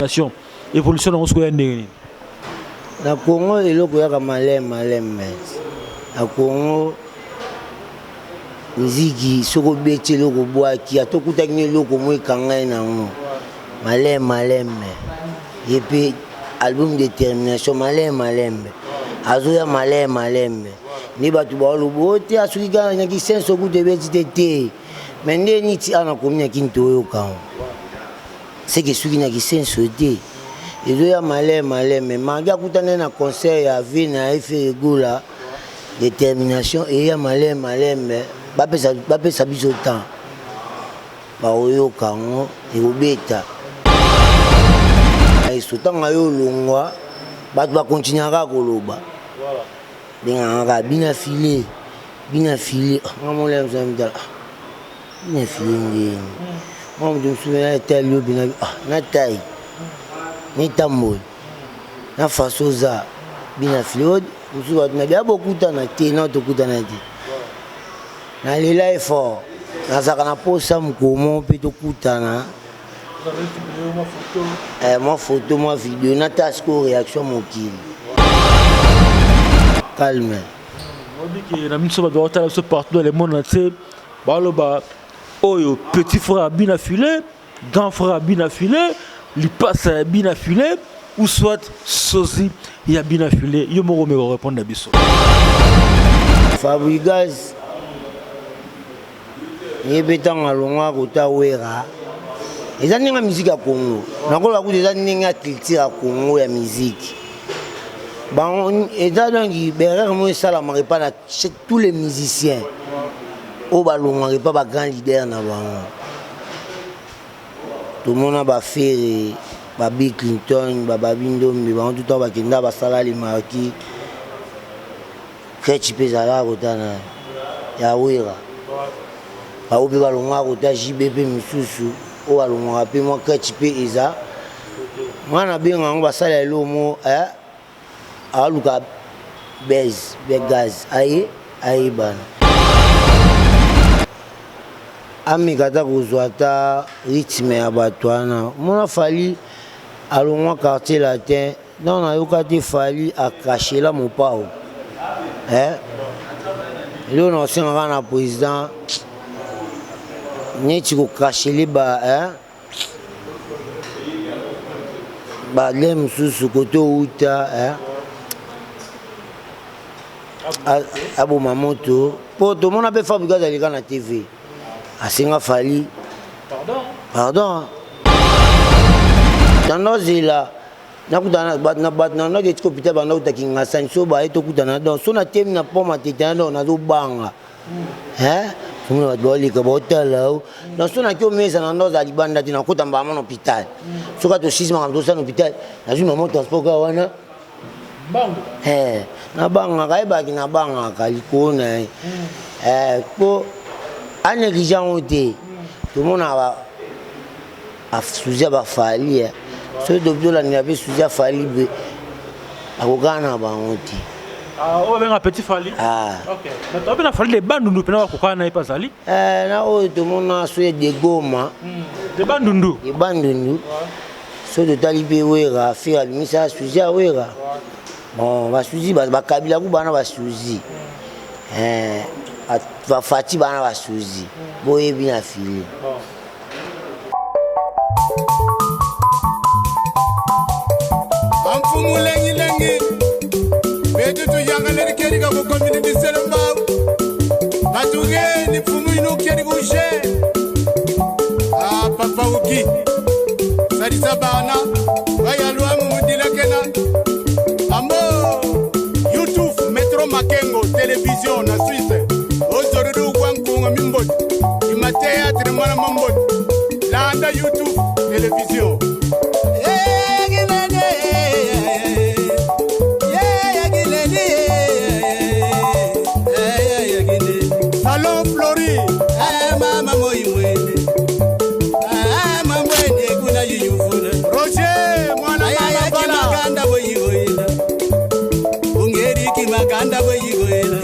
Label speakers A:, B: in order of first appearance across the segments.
A: Détermination, évolution nango sikoyo ya ndenge nini?
B: Na Congo eloko yaka maleme maleme. Na Congo miziki soki obeti eloko obwaki, ata okutaki na eloko mo ekanga ye nango maleme maleme. Ye mpe album Détermination maleme maleme, azoya maleme maleme. Nde bato baoloba o te, asoki kaka na kisenso kutu ebeti te te. Mais nde niti awa nakomi na kini toyoka yango seke soki na kisenso te, ezoya maleme maleme. Mardi akutani na concert ya vie na ye Ferre Gola. Détermination eya maleme maleme, bapesa biso temps, bakoyoka yango, ekobeta eso. Ntango ayo olongwa, bato bakontinuaka koloba, bengaka kaka bina file, bina file. Nga molaya mosu mitala bina file ndeni mwa moto mosusu na etali yo bina na tai netamboli na faso oza bina file mosusu. Bato na bia bokutana te, na tokutana te. Nalela effort, nazalaka na posa mokomo mpe tokutana, mwa photo, mwa video, nata sikoyo réaction mokili calme.
A: Obiki na miso, bato bakotala biso partout dans le monde entier, baloba oyo petit frère ya Bina Filet, grand frère ya Bina Filet, lipasa ya Bina Filet ou soit sosie ya Bina Filet. Yo moko omeka répondre na biso.
B: Fabregas ye mpe ntango alongwa kota Wera, eza ndenge ya musique ya Congo, nakoloba kutu eza ndenge ya culture ya Congo ya musique. Bango eza donc berere mo esalamaka epa na tous les musiciens oyo balongwaka epa bagrand leader na bango. Tomona baFerre, baBill Clinton, baBaby Ndombe, bango tuta bakenda basala lemarki crèche mpe ezalaka kota na ya Wera. Bao mpe balongwaka kota JB mpe misusu oyo balongwaka mpe mwa crèche mpe eza nga na benga yango basala eloko mo aluka base be gaz aye ayebana, ameka ata kozwa ata rythme ya bato wana. Mona Fally alongwa Quartier Latin, donc nayoka te Fally akashela Mopao. Eloko na osengaka na président neti kokashele ba bale mosusu kote outa aboma moto, mpo tomona mpe Fabregas aleka na TV asenga Fally pardon. Tandozela nakutana na bato na ndako etika hôpital, banda uta Kingasani so baye tokutana. Donc so natemi na pont Matete na donc nazobanga omona bato baoleka baotala o. Donc so naki omesa na ndo azala libanda te, nakota mbama na hôpital. Soki atosisi makambo tosala na hôpital, nazwi mama transport kaka wana. Nabangaka, ayebaki nabangaka likolo na ye po anéglige yango te. Tomonaka basuzi ya baFally, soki tolandela mpe suzi ya Fally mpe akokana na bango te.
A: Oyo babenga petit Fally, bato na Fally de Bandundu mpena bakokana na ye mpe azali.
B: Na oyo tomona so ya de Goma.
A: De Bandundu.
B: De Bandundu. So totali mpe Wera, Ferre abimisa suzi ya Wera. Bon, basuzi bakabila ku bana basuzi bafati bana basuzi boyebi na fili.
C: Amfumu lengilengi betu tuyangaleli kedi ka kukomini bisele mbau batugeni mfumu inu kedi kushe ah papa uki salisa bana bayalwamu mudilakena ambo YouTube Metro Makengo Television na Suisse ozoruru gwankunga mimboti imateatre mwana mamboti landa YouTube Television. Salon Flori. Roger mwana mama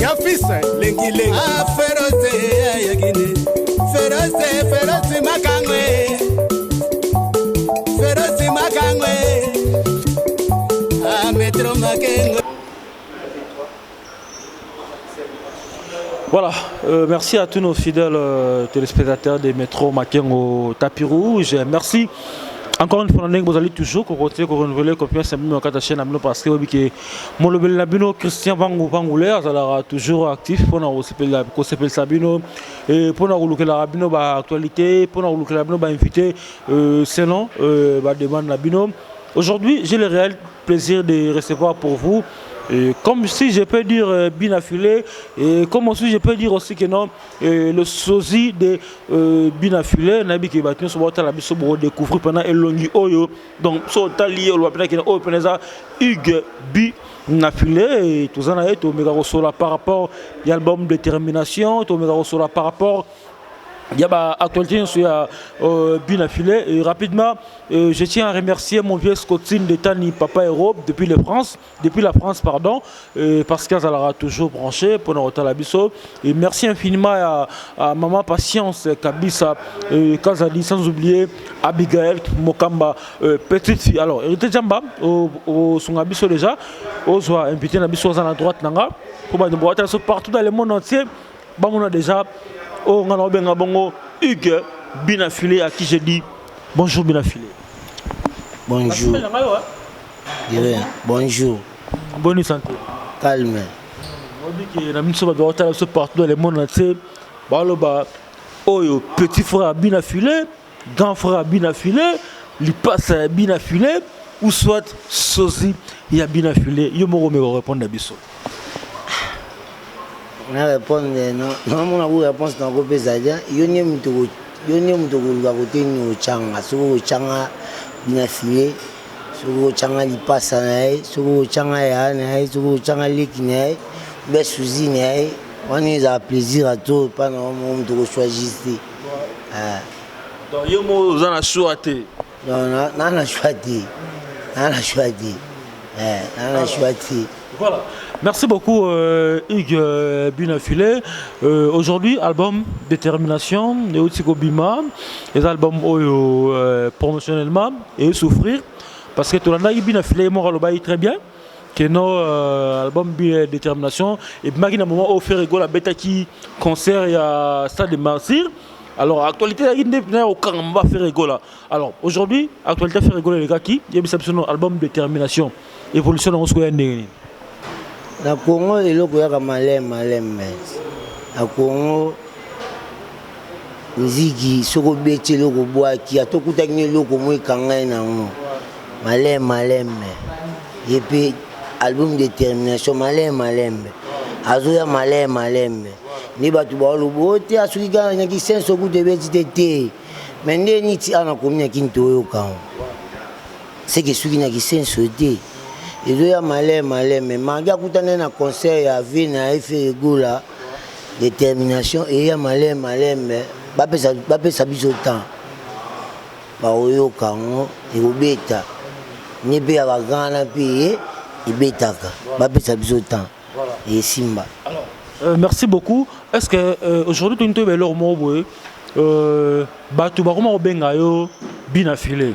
C: ya fils lengi lengi.
D: Ferose yakine ferose ferose makangwe ferose makangwe.
A: Voilà, merci à tous nos fidèles téléspectateurs des Métro Makengo Tapis Rouge. Merci. Encore une fois, vous allez toujours continuer à renouveler confiance à la chaîne parce que molobeli na bino Christian Vangu Vangoulé azalaka toujours actif mpona kosepelisa bino et mpona kolukelaka bino baactualité, mpona kolukela bino bainvité selon bademande na bino. Aujourd'hui, j'ai le réel plaisir de recevoir pour vous, et comme si je peux dire Bina Filé, et comme aussi je peux dire aussi que non, le sosie de Bina Filé, nabi ke bato nyonso baotala biso découvrir pendant elongi oyo. Donc so otali ye, oloba mpena kena oyo mpena eza Hugues Bina Filé. Toza na ye, tomeka kosola par rapport ya album Détermination, tomeka kosola par rapport il y a actualité sur Bina Filé. Et rapidement, je tiens à remercier mon vieux Scottine de Tani Papa Europe depuis la France, pardon, parce qu'elle aura toujours branché pour nous la biso. Et merci infiniment à maman Patience Kabisa Kazali, sans oublier Abigail Mokamba, petite fille. Alors, hérité Jamba, au son biso déjà, au invité na biso à la droite nanga, pour partout dans le monde entier, bon, on a déjà. Oh, on a bongo Hugues Binafilé, à qui j'ai dit bonjour Bina Filé.
B: Bonjour. Bonjour.
A: Bonne santé.
B: Calme.
A: Na miso bato baotala biso partout dans le monde entier, baloba oyo petit frère Bina Filé, grand frère Bina Filé, lipasa ya Bina Filé ou soit sosie ya Bina Filé. Yo moko meko répondre na biso.
B: Na répondre, namona ku réponse nakopesa te. Yo nde moto, yo nde moto koluka kote nini otyanga. Soki otyanga Bina Filé, soki otyanga lipasa na ye, soki otyanga yaya na ye, soki otyanga leki na ye, be sosie na ye, wana ezala plaisir ato epa na mo moto kochoisir te.
A: Donc yo moko oza na choix te?
B: Non, naa na choix te, naa na choix te, naa na choix te.
A: Voilà. Merci beaucoup Hugues Binafilé. Aujourd'hui, album Détermination, euti kobima, les albums oyo promotionnellement et souffrir parce que tolanda Binafilé moko aloba très bien que no album Détermination et maki na moment où Ferre Gola abetaki concert ya Stade des Martyrs. Alors actualité ya au Kangamba Ferre Gola. Alors aujourd'hui, actualité Ferre Gola les gars qui il y a album Détermination. Évolution dans ce ndenge.
B: Na Kongo eloko yaka maleme maleme. Na Kongo nziki, soki obeti eloko obwaki, ata okutaki na eloko mo ekanga ye nango maleme maleme. Ye mpe album Détermination maleme malembe, azoya maleme malembe. Nde bato baoloba o te, asoki kaka naki senso kutu ebeti te te. Me nde niti awa nakomi na kini, toyoka seke soki na kisenso te, ezoya maleme maleme. Mangi akutani na concert ya vie na ye Ferre Gola. Détermination eya maleme malembe, bapesa biso temps, bakoyoka yango, ekobeta nde mpe ya bagana mpe ye ebetaka, bapesa biso temps, esimba.
A: Alors, merci beaucoup. Est-ce que aujourd'hui tu as eloko moko boye, bato bakoma kobenga yo Bina Filé?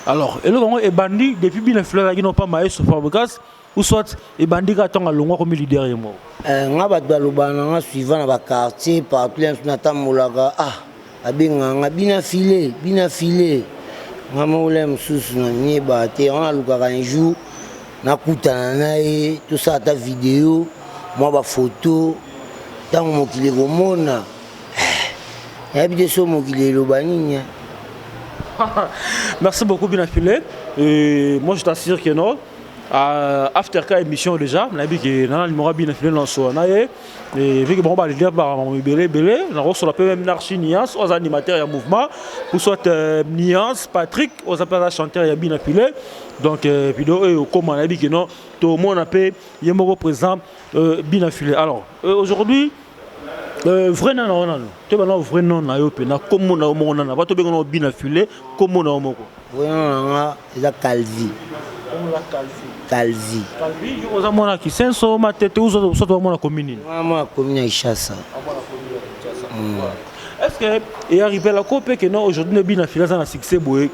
A: Alors eloko yango ebandi depuis Bina Filé azalaki no pamba ye Fabregas ou soit ebandi kaka ntango alongwa komi leader ye moko?
B: Nga bato balobaka na nga suivant na baquartier partout ya mosu natambolaka, ah, babengaka nga Bina Filé, Bina Filé. Nga moko mosusu na miyebaka te. Yango nalukaka un jour nakutana na ye, tosala ata video, mwa bafoto, ntango mokili ekomona. Nayebi te so mokili eloba nini.
A: Merci beaucoup Bina Filé. Et moi je t'assure que non, after ka émission déjà, nayebi ke nana numéro Bina Filé na so na ye. Et vu que bon ba leader ba ebele ebele, na rosola pe même Narchi Nias, aux animateurs ya mouvement, ou soit Nias Patrick, aux appels chanteur ya Bina Filé. Donc vidéo oyo koma, nayebi ke non, to mona pe ye moko présent Bina Filé. Alors aujourd'hui, vrai nom na nano to bana, vrai nom na yo mpe na kombo na yo moko nana, bato benga na Bina Filé, kombo na yo moko?
B: Vrai nom na nga eza Calvi. Calvi.
A: Calvi. Yo oza mwana Kisenso, Matete ou soit mwana commune nini?
B: Nga mwana commune ya Kinshasa.
A: Est-ce que earrivé la ko mpe ke non, aujourd'hui ne Bina Filé aza na succès boye,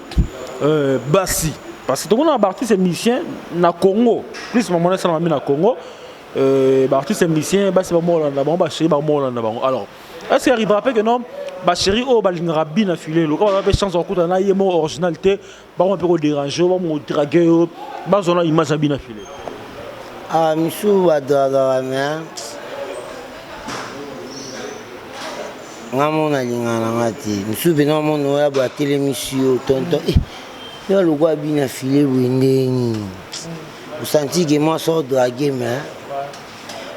A: basi, parce que tomona baartiste musicien na Congo plus mamona esalama mi na Congo. Baartiste musicien basi bamolanda bango, bachéri bamolanda bango. Alors, est ce que arrivera mpe que non, bachéri oyo balingaka bina file, loka baza mpe chance bakutana na ye moko original te, bango mpe kodéranger, bango kodraguer yo, bazwa na image ya bina file?
B: Ah, misusu badragaka, mais nga mo nalingaka na nga te. Misusu mpena omona oyo boye atelemisi yo: "Tonton, eh, yo lokwa bina file boye, ndenge nini?" Osanti ke mwasi odraguer, mais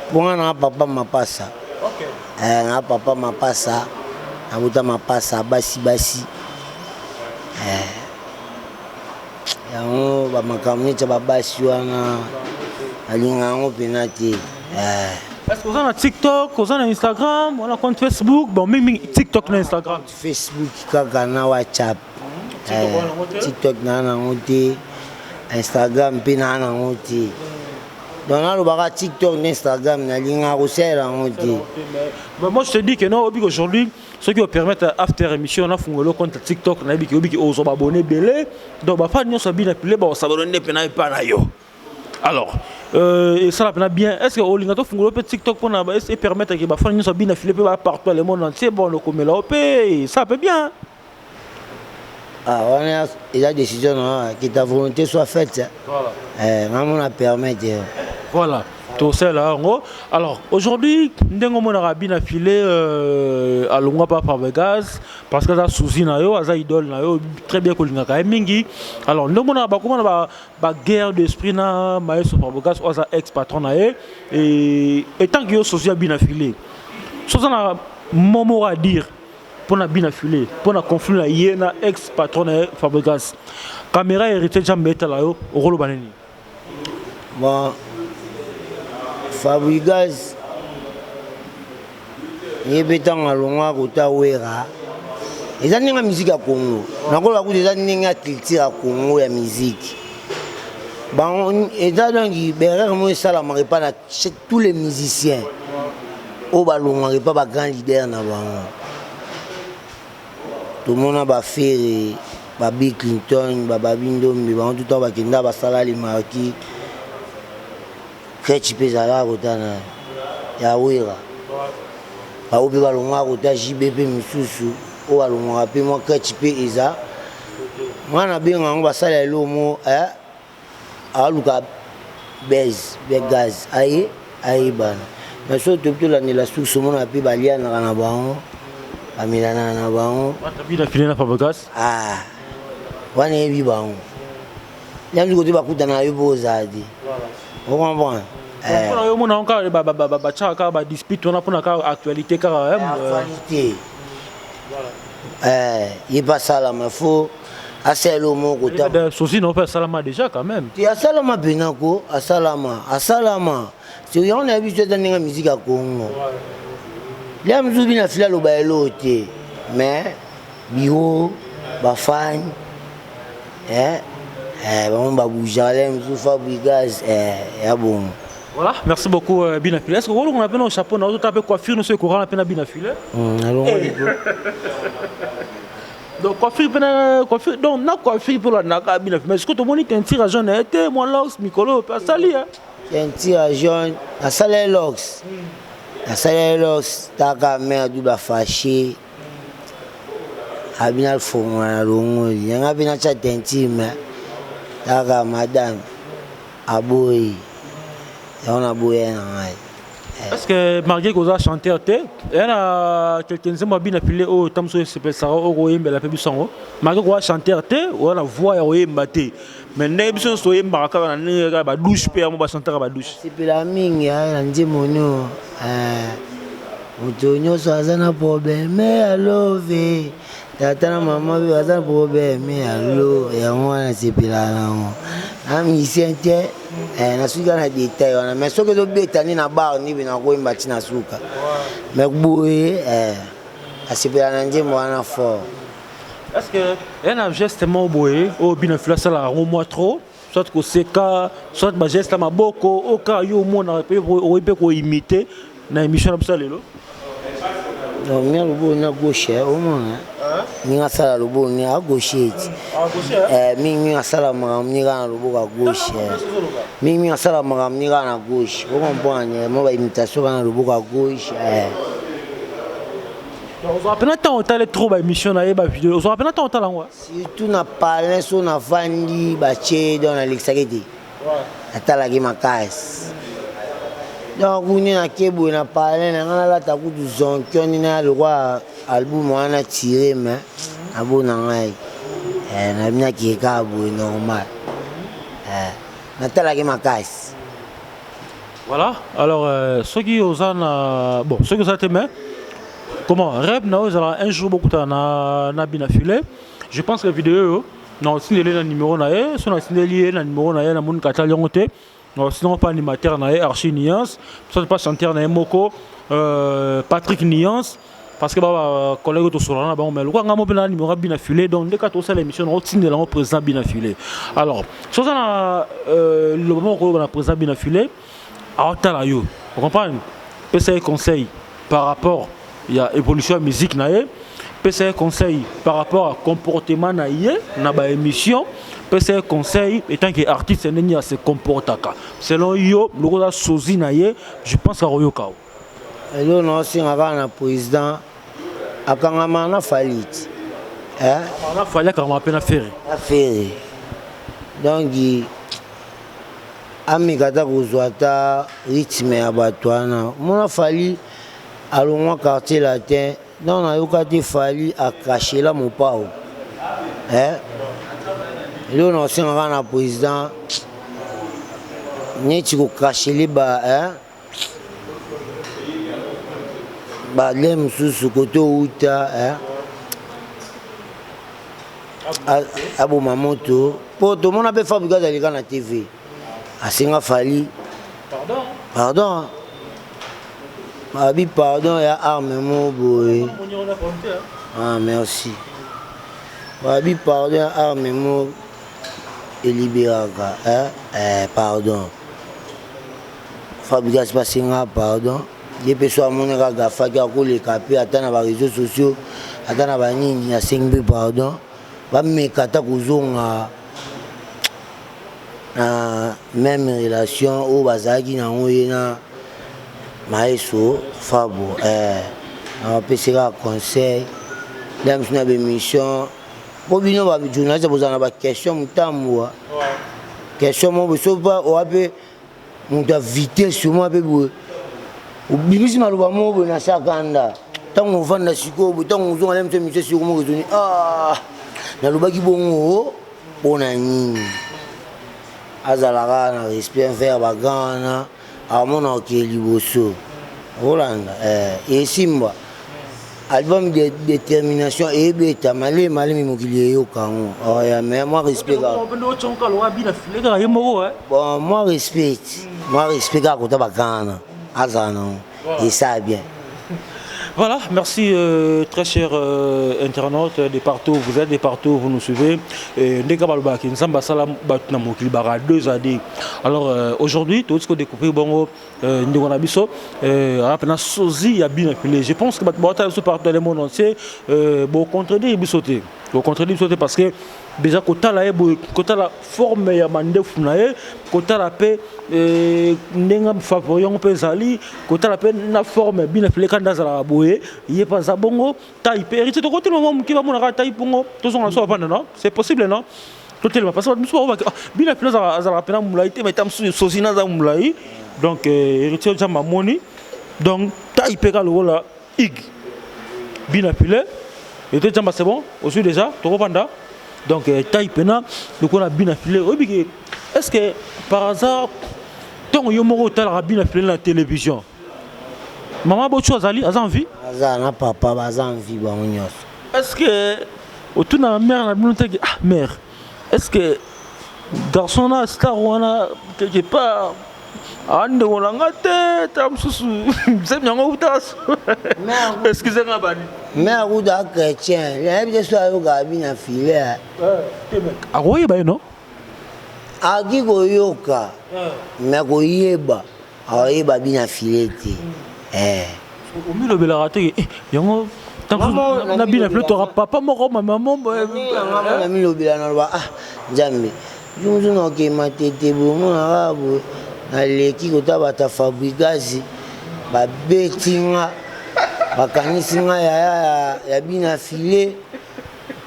B: mpo nga na papa mapasa, na papa mapasa, nabuta mapasa, basi basi yango bamakambo neti ya babasi wana, nalinga yango mpena te.
A: Est-ce que oza na TikTok, oza na Instagram, wana compte Facebook? Bon, mingimingi TikTok na Instagram.
B: Facebook kaka na WhatsApp. TikTok naa nango te, Instagram mpe naa nango te. Donc nalobaka TikTok na Instagram, nalingaka kosalela yango te.
A: Mais moi je te dis que non, obi aujourd'hui soki opermettre, after émission nafungoli compte TikTok, nayebi ke obiki ozwa baabonnés ebele. Donc bafans nyonso abina pile bakosabone nde mpena epa na yo. Alors esala mpena bien. Est ce que olinga tofungola mpe TikTok mpona epermettre ke bafans nyonso abina file mpe ba partout le monde entier, bon, okomela o mpe esala mpe bien?
B: Ah, wana eza décision na, que ta volonté soit faite.
A: Voilà.
B: Nga mona permettre.
A: Voilà, tosala yango. Alors aujourd'hui, ndenge omonaka bina file alongwa pa Fabregas, parce que aza souci na yo, aza idole na yo, très bien, kolingaka ye mingi. Alors ndenge omonaka bakomona baguerre d'esprit na maestro Fabregas oyo aza ex patron na ye, et étant que yo sosi ya bina file, so oza na mot moko à dire mpona bina file, mpona conflit na ye na ex patron na ye Fabregas, caméra Héritier Jambe etala yo, okoloba nini?
B: Bon, Fabregas ye mpe ntango alongwa kota Wera, eza ndenge ya musique ya Congo, nakoloba kutu eza ndenge ya culture ya Congo ya musique. Bango eza donc berere moko esalamaka epa na tous les musiciens oyo balongwaka epa bagrand leader na bango. Tomona baFerre, baBill Clinton, baBaby Ndombe, bango tuta bakenda basala lemarki crèche mpe ezalaka kota na ya Wera. Bao mpe balongwaka kota JB mpe misusu oyo balongwaka mpe mwa crèche mpe eza nga na benga yango basala eloko mo aluka base be gaz aye ayebana. Mais soki toyebi tolandela source, omona mpe balianaka na bango, bamelanaka na bango.
A: Bina file na Fabregas.
B: Ah, wana yebi bango yanzu kote bakutana na yo mpo ozala te, ocomprendre?
A: Mpona yo omona kaka batiaka kaka badispute wana mpona kaka actualité kaka?
B: Actualité, ye mpe asalama, fo asala moko.
A: Sosi na mpe asalama déjà quand même.
B: Te, asalama mpena ko asalama, asalama. Yango nayebi so eza ndenge musique ya Congo. Lia mosusu bina fili aloba eloo te, mais biro bafans bango babougeaka. Lia mosusu Fabregas ya bongo.
A: Voilà, merci beaucoup Bina Filet. Est-ce que vous avez un chapeau, vous avez coiffure, nous sommes courant, la Bina Filet? Donc coiffure, coiffure, donc na coiffure pour la naka Bina Filet. Mais est-ce que tout le monde est un tir jaune été, moi locks, mikolo, pas sali hein?
B: Teinture jaune, nasala locks, nasala locks taka mare du bafâché abina fongola na longoli yanga mpe natya teinture, mais taka madame aboyi yango, naboya na ngai.
A: Est-ce que malgré koza chanteur te, eya na quelque nzembo ya Bina File oyo ta mosusu esepesaka oyo koyembela mpe biso yango? Malgré koza chanteur te, oza na voix ya koyemba te, mais ndenge biso nyonso toyembaka kaka na ndenge kaka badouche mpe yango bachantaka badouche.
B: Sepela mingi na nzembo no: "Moto nyonso aza na problème ya love, tata na mama mpe baza na problème ya love." Yango wana sepelaka nango na musicien te, nasuki kaka na détail wana. Mais soki ezobeta nde na bar ndibe nakoyemba ntina suka, mais boye asepela na nzembo wana fort.
A: Est ce que eya na geste moko boye oyo Bina File asalaka yango mwa trop, soit koseka, soit bageste ya maboko, oyo kaka yo omonaka mpe okoki mpe koimiter na émission na biso ya lelo?
B: Mia loboko na gauche, omona. Ndenge asala loboko ni a gaucher ti. Eh, mingi mingi asala makambo ni kaka na loboko ya gauche. Mingi mingi asala makambo ni kaka na gauche. O comprendre mo ba imitation kaka na loboko ya gauche. Eh.
A: Ozwaka mpena ntango otali trop ba émission na ye, ba vidéo, ozwaka mpena ntango otala yango?
B: Surtout na palin, so navandi batie, donc nalekisaki te, natalaki makasi. Donc kuni nake boye na palin na ngai, nalata kutu zonkion nini ya lokwa album wana tire, mais nabo na ngai nabi nakee kaka boye normal, natalaki makasi.
A: Voilà, alors soki oza na, bon, soki oza te, mais comment rêve na oyo ezalaka un jour bokutana na Bina Filet? Je pense que vidéo oyo na otindeli na numéro na ye. So natindeli ye na numéro na ye, namoni katali yango te, sinon pas animateur na ye Archi Nuance, soit pas chanteur na ye moko Patrick Nuance, parce que ba collègue tosolana na bango. Mais lokola ngai mo mpe na numéro Bina Filet, donc nde kaka tosala émission na otindela yango président Bina Filet. Alors so oza na liloba moko koyoba na président Bina Filet, aotala yo, ocomprendre, pesa ye conseil par rapport ya évolution ya musique na ye, pesa ye conseil par rapport à comportement na ye na baémission, pesa ye conseil étant que artiste, ndenge ase comportaka selon yo, lokola sozi na ye. Je pense akoyoka o.
B: Eloko na osenga kaka na président, akangama na Fally ti.
A: Na Fally, akangama mpe na Ferre.
B: Na Ferre. Donc ameka ata kozwa ata rythme ya bato wana. Omona Fally alongwa Quartier Latin, donc nayoka te Fally akashela mopao. Eloko na osenga kaka na président, neti kokashele ba bale mosusu kote outa, aboma moto, mpo tomona mpe Fabrigas aleka na TV, asenga Fally pardon, abi pardon ya arme mo boye. Ah, merci. Abi pardon ya arme mo elibéraka. Pardon, Fabrigas basenga pardon. Ye mpe so amoni kaka gafaki, akoleka mpe ata na baréseaux sociaux, ata na banini, asengi mpe pardon, bameka ata kozonga na même relation oyo bazalaki nango, ye na maestro Fabo. Napesi kaka conseil nde mosu na bémission, mpo bino bajournaliste bozala na baquestion motambwa, question moko so owa mpe moto ya vitesse mwa mpe boye, obimisi maloba moko boye na sakanda. Ntango ovanda sikoyo boye, ntango ozonga na miso miso siko moko ezoni: ah, nalobaki bongo mpona nini? Azalaka na respect envers bagrand wana, amona okee liboso olanda esimba album de détermination eyebeta malemi malemi, mokili eyoka yango. Oya, mais moi respect kaka. Bon, moi respect, moi respect kaka kota bagrand wana, azala nango, esala bien.
A: Voilà, merci très chers internautes de partout où vous êtes, de partout où vous nous suivez. Ndeka balobaki nzamba sala bato na mokili baka 2 AD. Alors aujourd'hui, tout ce qu'on découvrir bongo ndeko na biso apena sozi ya Bina Filet. Je pense que bato baota biso partout dans le monde entier, bo contredire biso te. Bo contredire biso te, parce que déjà kotala ye boye, kotala forme ya mandefu na ye, kotala mpe ndenge favori yango mpe ezali, kotala mpe na forme Bina Filet kanda azalaka boye, ye mpe aza bongo, taille mpe héritier tokotelema mwa moke, bamonaka taille bongo, tozonga na so bapanda. Non, c'est possible, non, totelema, parce que bato mosusu bakobaki Bina Filet azalaka mpena molai te, mais ta mosusu sosina aza molai. Donc héritier ojamba amoni, donc taille mpe ka lokola ig Bina Filet ete jamba. C'est bon, ozwi déjà, tokopanda. Donc taille pena lokola Bina Filet. Oyebi ke, est ce que par hasard ntongo yo moko otalaka Bina Filet na télévision, mama Bocu azali, aza en vie?
B: Aza na papa, baza en vie bango nyonso.
A: Est ce que otuna mère na bino teke: ah mère, est ce que garçon na star wana quelque part andeko na nga te, ta mosusu nzembo yango uta, excuse nga bani?
B: Mère kuta chrétien, nayebi te so ayokaka Bina Filet.
A: Akoyeba ye, non?
B: Aki koyoka, me koyeba, akoyeba Bina Filet te.
A: Omilobelaka te yango? Na bina pe toka papa moko mama moko.
B: Na milobela naloba ah Nzambe jour mosusu nakokende Matete boye omonaka boye naleki kota bata Fabrigas babeti nga bakanisi nga yaya ya bina filet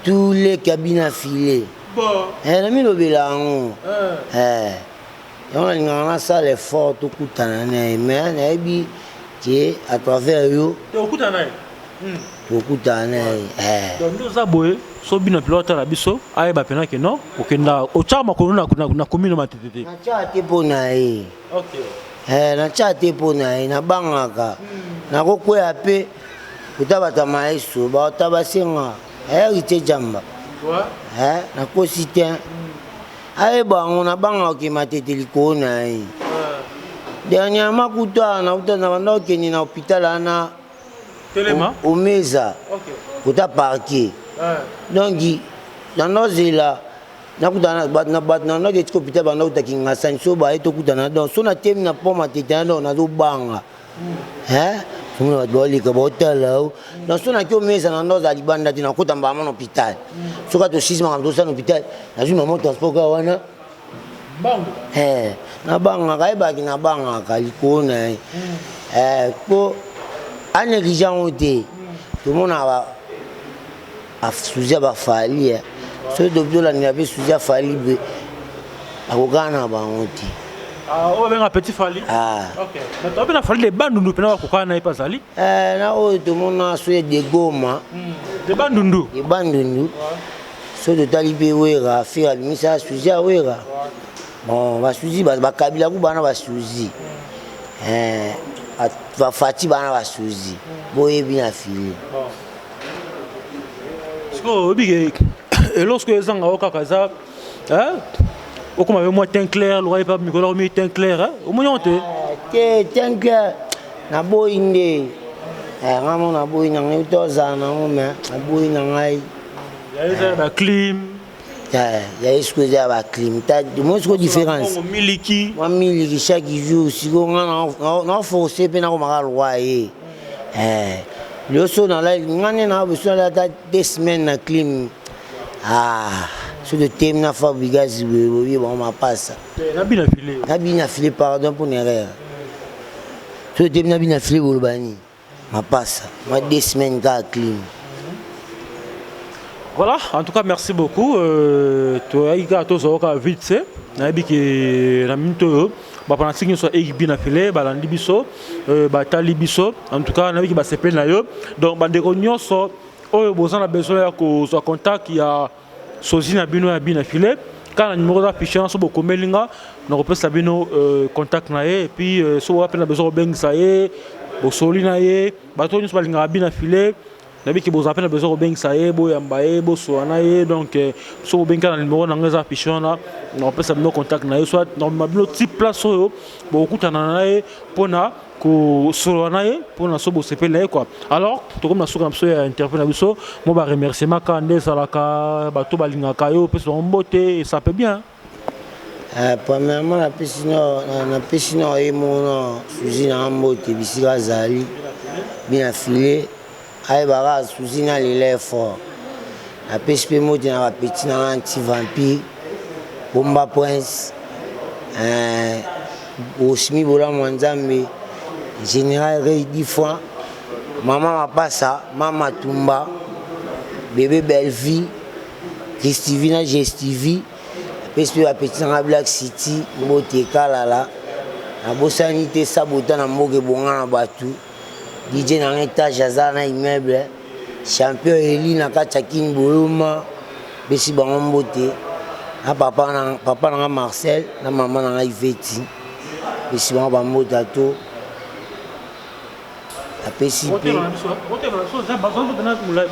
B: tout leki ya bina filet eh, na milobela yango eh. Yango nalingaka nasala effort tokutana na ye mais nayebi ke à travers yo
A: tokutana na ye
B: tokutana na ye eh.
A: Donc nde oza boye so bino mpela otala biso ayeba mpena ke non okenda otyaka makolo na commune Matete te.
B: Natyaka te mpo na ye. Eh, natyaka te mpo na ye, nabangaka nakokwea mpe kota bato ya maestro baota basenga Héritier Jamba. Eh, nakosi te. Ayeba yango nabangaka kokende Matete likolo na ye. Dernièrement kutu awa nauta na banda kokende na hôpital wana
A: Telema.
B: Omeza kota parquet. Donc nandozela nakutana na bato na ndaki etika hôpital banda kuta Kingasani so baye tokutana donc so natemi na pont Matete na donc nazobanga omona bato baoleka baotala o donc so naki omesa na ndo ozala libanda te nakota mbama na hôpital soki atosisi makambo tosala na hôpital nazwi mama transport kaka wana nabangaka ayebaki nabangaka likolo na ye po anéglige yango te tomonaka basuzi ya bafali soki tolandela mpe suzi ya Fally mpe akokana na bango te.
A: Oyo babenga petit Fally. Mais toape na Fally de Bandundu mpena bakokana na ye mpe azali.
B: Na oyo tomona so ya de Goma.
A: De Bandundu.
B: De Bandundu. So totali mpe Wera Ferre abimisa suzi ya Wera. Bon basuzi bakabila ku bana basuzi bafati bana basuzi boyebi na fili.
A: Sikoyo oyebi ke eloko sikoyo ezanga o kaka eza okoma mpe mwa teint clair loka ye mpe mikolo akomi teint clair omoni yango te.
B: Te, teint clair naboyi nde nga mo naboyi na ngai tozala nango me naboyi na ngai.
A: Eza ya baclim.
B: Ya ye sikoyo eza ya baclim moi sikoyo différence.
A: Miliki.
B: Mwa miliki chaque jour sikoyo nga naforce mpe nakomaka lokwa ye lelo so nalali nga nde na boso nalali ata 2 semaines na clim so totemi na Fabrigas boye boye bango mapasa.
A: Na bina file.
B: Na bina file, pardon pour erreur, so totemi na bina file boloba nini mapasa mwa 2 semaines kaka clim.
A: Voilà, en tout cas, merci beaucoup. Toyaki kaka tozwaka vite se nayebi ke na minute oyo bafanatike nyonso ya Bina File balandi biso, batali biso. En tout cas nayebi ke basepeli na yo. Donc bandeko nyonso oyo boza na besoin ya kozwa contact ya sosie na bino ya Bina File, kaka na numéro eza affiché wana, so bokomeli nga nakopesa bino contact na ye. Et puis so boza mpe na besoin kobengisa ye, bosoli na ye, bato nyonso balingaka Bina File, nayebi ke bozala mpe na besoin kobengisa ye, boyamba ye, bosola na ye. Donc so bobengi kaka na numéro na ngai eza affiché wana, nakopesa bino contact na ye, soit nakomema bino ti place oyo bokokutana na ye mpona kosolola na ye, mpona so bosepeli na ye quoi. Alors tokomi na suka na biso ya interview na biso. Mo baremerciement kaka nde ezalaka bato balingaka yo, opesa bango mbote, ça peut bien.
B: Premièrement napesi na ye moko suzi na mbote bisika azali Bina File ayebaka suzi na lela effort. Napesi mpe mbote na bapeti na nga anti vampire Bomba Prince, Osmi Bolamu ya Nzambe, Général Rey dix fois, mama Mapasa, mama Tumba, bébé Bellevie, Christivi na Gestivi. Apesi mpe bapeti nanga Black City mbote ekalala. Nabosani te sabota na mboka ebonga na bato DJ nanga etage aza na immeuble champion Eli na kati ya Kini Boloma. Pesi bango mbote na papa na papa nanga Marcel na mama nanga Iveti. Pesi bango bambote ato napesi mpe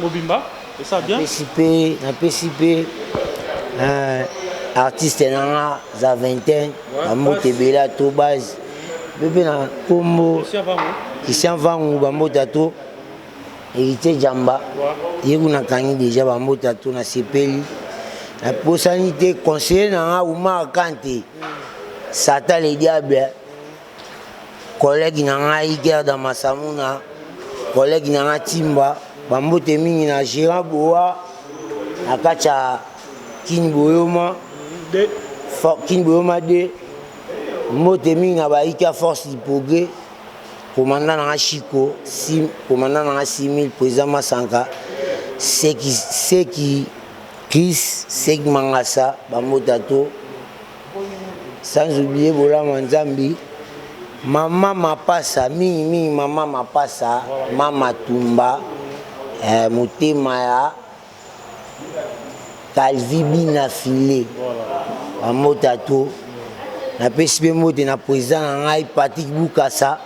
A: mobimba esa bien.
B: Napesi mpe artiste nanga za vingtaine bambote ebele ato base mpe na nkombo Christian Vangu bambote ato Héritier Jamba ye kuna akangi déjà bambote ato nasepeli. Naposani te conseiller nanga Umar Kante Satan le diable, collègue na ngai Gerda Masamuna, collègue na nga Timba. Bambote mingi na Gérard Boa na kati ya Kin Boyoma, Kin Boyoma 2. Mbote mingi na bayika force du progrès, commandant na nga Chico, sim, commandant na nga 6000, président Masanka, Seki, Seki Chris, Seki Mangasa, bambote to. Sans oublier Bolama Nzambi, Mama Mapasa, mingi mingi Mama Mapasa, Mama Tumba, eh, motema ya Calvi Bina Filet, bamota to. Napesi mpe mbote na président na ngai Patrick Bukasa,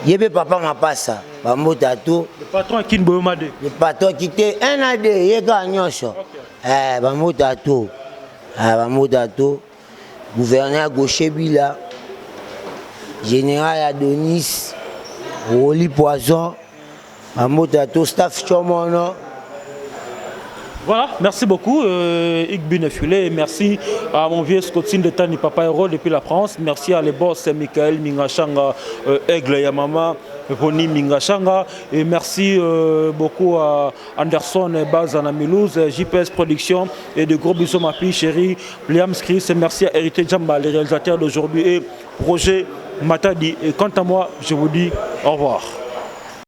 B: ye mpe papa Mapasa, bamota to.
A: Le patron Kin Boyoma 2.
B: Le patron qui te 1 à 2, ye kaka nyonso. Eh, bamota to. Ah, bamota to. Gouverneur Gaucher Bila, Général Adonis, Roli Poison, bamota to, staff Chomono.
A: Voilà, merci beaucoup Igbi Filet, merci à mon vieux Scotine de Tani Papa Héros depuis la France, merci à les boss Michael Mingachanga, Aigle Yamama, Roni Mingachanga, et merci beaucoup à Anderson Bazana Milouz, JPS Production et de gros bisous ma fille chérie, Liam Chris, et merci à Héritier Djamba, les réalisateurs d'aujourd'hui et Roger Matadi. Et quant à moi, je vous dis au revoir.